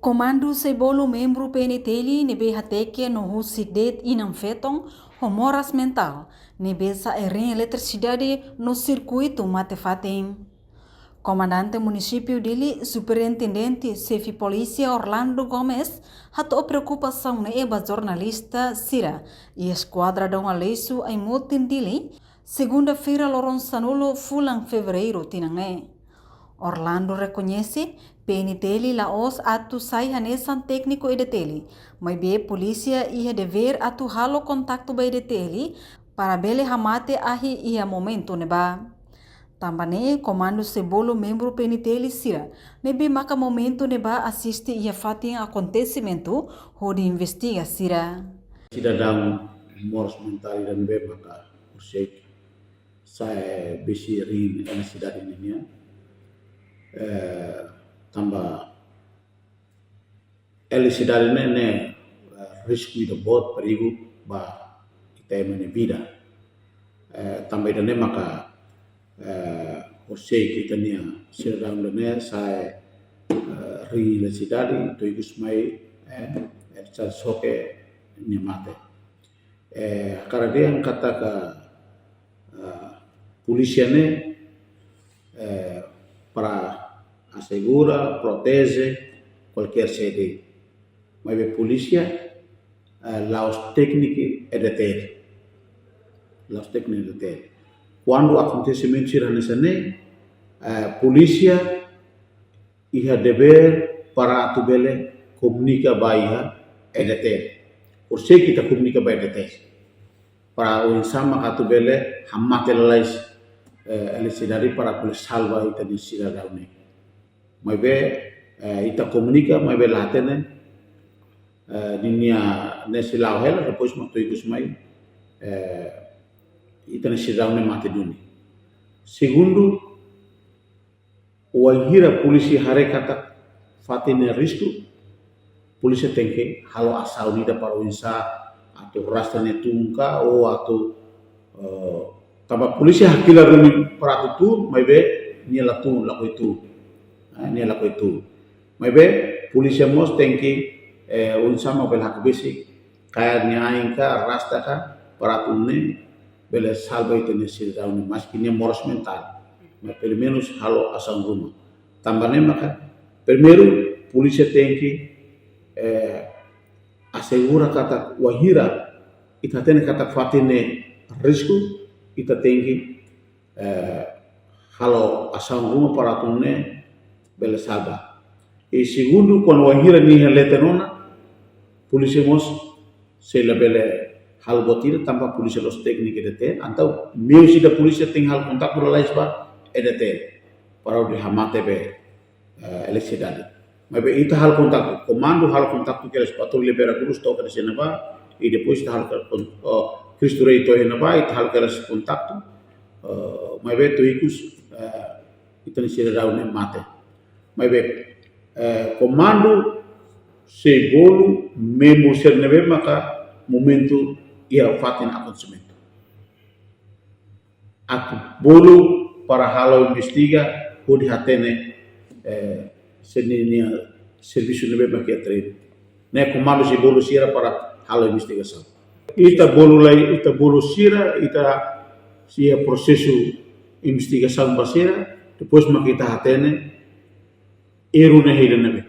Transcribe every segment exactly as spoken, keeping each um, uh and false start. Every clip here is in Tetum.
Komandu sei bolu membru P N T L ne'ebé hateke no husik de'it inan-feton ho moras mentál, ne'ebé sa'e rin eletrisidade no sirkuitu mate-fatin. Komandante Munisípiu Dili, Superintendente Xefe Polísia Orlando Gomes, hato'o preokupasaun ne'e ba jornalista sira iha Eskuadra Dom Aleixo, Aimutin, Dili, segunda-feira, loron sanulu fulan Fevereiru tinan ne'e. Orlando rekoñese, P N T L la'ós atu sai hanesan tékniku E D T L, maibé polísia iha devér atu halo kontaktu ba E D T L para bele hamate ahi iha momentu ne'ebá. Tanba ne'e, komandu sei bolu membru P N T L sira ne'ebé maka momentu ne'ebá asiste iha fatin akontesimentu hodi investiga sira. Sidadaun moras mentál ida ne'ebé maka horisehik sa'e besik rin eletrisidade ninian. Eh, tanba eletrisidade ne'e, ne'e, eh, risku ida boot, perigu ba ita ema nia vida. Eh, tanba ida-ne'e maka, eh, horisehik ita-nia sidadaun ida-ne'e sa'e, eh, rin eletrisidade, to'o ikus mai, eh, eh, sa-, xoke nia mate. Eh, hakarak dehan katak, eh, polísia ne'e, eh, para asegura, proteje kualkér sé de'it. Maibé polísia, eh, la'ós tékniku E D T L. La'ós tékniku E D T L. Kuandu akontesimentu sira hanesan ne'e, eh, polísia iha devér para atu bele komunika ba iha E D T L. Horisehik ita komunika ba E D T L. Para oinsá mak atu bele hamate lalais, eh, eletrisidade para bele salva ita-nia sidadaun ne'e. Maibé, eh, ita komunika, maibé la hatene, eh, ninia ne'e sei la'o hela, depois mak to'o ikus mai, eh, ita-nia sidadaun ne'e mate duni. Segundu, wainhira polísia haree katak fatin ne'e risku, polísia tenke halo asaun ida para oinsá atu rasta nia tun ka, ou atu, eh, tanba polísia hakilar duni para atu tun, maibé nia la tun, lakohi tun. Eh, nia lakohi tun. Maibé polísia mós tenke, eh, oinsá mak bele hakbesik kaer nia ain ka, rasta ka, para atu nune'e bele salva ita-nia sidadaun ne'e, maski nia moras mentál. Mas pelumenus halo asaun ruma. Tanba ne'e maka, primeiru, polísia tenke, eh, asegura katak wainhira ita hatene katak fatin ne'e risku, ita tenke, eh, halo asaun ruma para atu nune'e bele salva. I segundu, kuandu wainhira nia leten ona, polísia mós sei labele halo buat ida tanba polísia la'ós tékniku E D T L, entaun meius ida polísia tenke halo kontaktu lalais ba E D T L para hodi hamate be, eh, eletrisidade. Maibé ita halo kontaktu, komandu halo kontaktu kedas patrulha Vera Cruz to'o kedas iha ne'ebá, i depois ita halo kon-, oh, Cristo Rei to'o iha ne'ebá, ita halo kedas kontaktu, eh, maibé to'o ikus, eh, ita-nia sidadaun ne'e mate. Maibé, eh, komandu sei bolu membru sira ne'ebé maka momentu iha fatin akontesimentu. Atu bolu para halo investiga, hodi hatene, eh, sira-nia servisu ne'ebé mak iha terrenu. Ne'e komandu sei bolu sira para halo investigasaun. Ita bolu lai, ita bolu sira, ita sei iha prosesu investigasaun ba sira, depois mak ita hatene erru ne'e iha ne'ebé.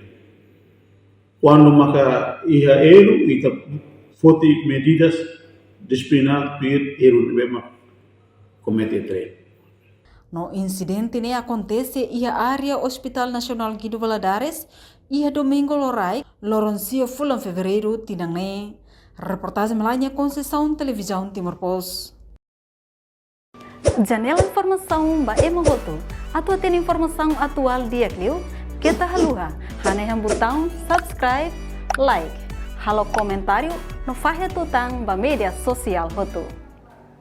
Kuandu maka iha erru, ita foti medidas disiplinár tuir erru ne'ebé mak komete iha terrenu. No insidente ne'e akontese iha área Hospital Nasionál Guido Valadares, iha Domingu loraik, loron sia fulan Fevereiru tinan ne'e. Reportajen Melania Conceição, Televizaun Timor Post. Janela informasaun ba ema hotu. Atu hatene informasaun atuál di'ak liu, keta haluha hanehan butaun subscribe, like, halo komentáriu no fahe tutan ba média sosiál hotu.